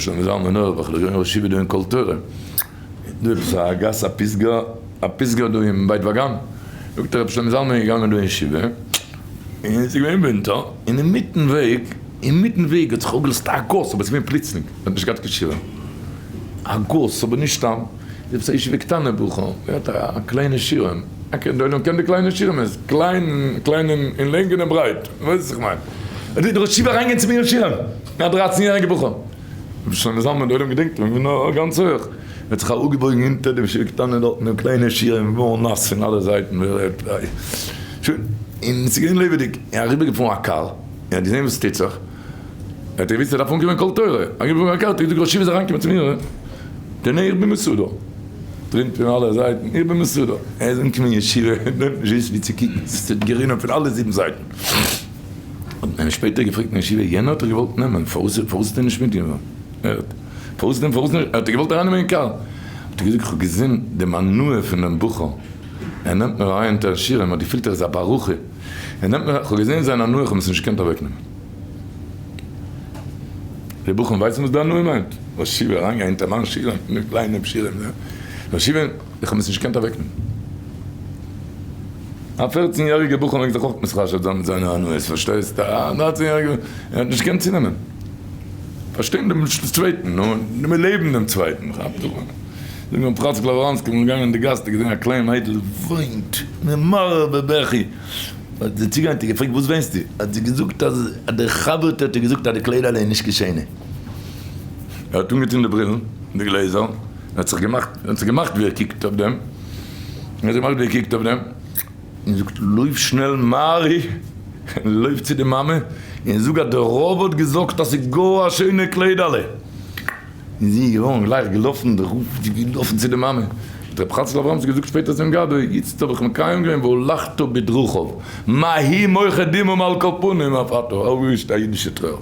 שלמה זלמן אויערבאך איז געווען ראש ישיבה דא אין קול תורה, דא עפעס א גאס א פסגה א פסגה דא אין בית וגן, זאגט ער רבי שלמה זלמן איז געגאנגען דא אין ישיבה, און עס איז געווען ווינטער, און אינמיטן וועג אינמיטן וועג האט זיך אפגעלאזט א גאס אבער עס איז געווען פלוצלינג, מען האט נישט געהאט קיין שירעם, א גאס אבער נישט סתם, עפעס א ישיבה קטנה בחור, ער האט א קליינע שירעם, אקעי די עולם קען די קליינע שירעמעס, קליין קליין אין לענג און אין ברייט, ווייסט וואס איך מיין. האט דער ראש ישיבה אריינגיין צו מיר אין שירעם, א דרייצן יעריגע בחור, רבי שלמה זלמן די עולם געדענקט אים נאך גאנץ הויך, ער האט זיך אראפגעבויגן אונטער דעם ישיבה קטנה דארטן דעם קליינע שירעם געווארן נאס פון אלע זייטן, שוין, און עס איז געווען לעבעדיג, און אריבערגעפארן א קאר, און האט געזען וואס עס טוט זיך, ער האט געוואוסט ער דארף אנקומען קול תורה, אריבערגעפארן א קאר, האט ער געזאגט ראש ישיבה איז אריינגעקומען צו מיר, דער איך בין מסודר. דרינט פון אלע זייטן, איך בין מסודר. ער איז אנגעקומען אין ישיבה, און נישט געוואוסט ווי צו קוקן, עס האט גערינען פון אלע זיבן זייטן. האט מען אים שפעטער געפרעגט אין ישיבה, יענער האט דיך געוואלט נעמען, פארוואס פארוואס האט ער נישט מיטגענומען? הערט, פארוואס דען פארוואס נישט? ער האט דיך געוואלט ארייננעמען אין קאר. האט ער געזאגט, איך האב געזען דעם הנאה פון דעם בחור, ער נעמט מיר אריין אונטערן שירעם, האט געפילט ער איז א ברכה, ער נעמט מיר, איך האב געזען זיין הנאה, איך האב עס נישט געקענט אוועקנעמען. די בחורים ווייסן וואס די הנאה מיינט? ראש ישיבה אריינגיין אונטער מיין שירעם, מיט קליינעם שירעם, ראש ישיבה, איך האב עס נישט געקענט אוועקנעמען. א פערצן יעריגע בחור מעג זיך אויך מתחשב זיין מיט זיינע הנאות, פארשטייסט? א דרייצן יעריגע, ער האט נישט געקענט צונעמען. פארשטיין דעם צווייטן, נו, לעבן דעם צווייטן, כאפט זיך אן. זאג מיר, פראצק לאוואנסקי, מ'איז געגאנגען אין די גאס, האט ער געזען א קליין מיידל וויינט, ממרר בבכי. האט זי צוגעגאנגען און געפרעגט וואס וויינסטו? האט זי געזאגט אז דער חבר'טע האט איר געזאגט אז די קליידעלע איז נישט קיין שיינע. ער האט אנגעטון די ברילן און די גלעזער, און האט זיך געמאכט, האט זיך געמאכט ווי ער קוקט אויף דעם, ער האט זיך געמאכט ווי ער קוקט אויף דעם, און זאגט לויף שנעל מארי, לויף צו די מאמע און זאג אז דער רב האט געזאגט אז ס'איז גאר א שיינע קליידעלע. און זי איז געווארן גלייך געלאפן, דער רב איז געלאפן צו די מאמע, האט רבי חצקל אברהמס געזאגט שפעטער צום גבאי, איצט האב איך מקיים געווען והלכת בדרכיו, מה היא מוחה דמעה מעל כל פנים אף אתה, אפגעווישט א אידישע טרער.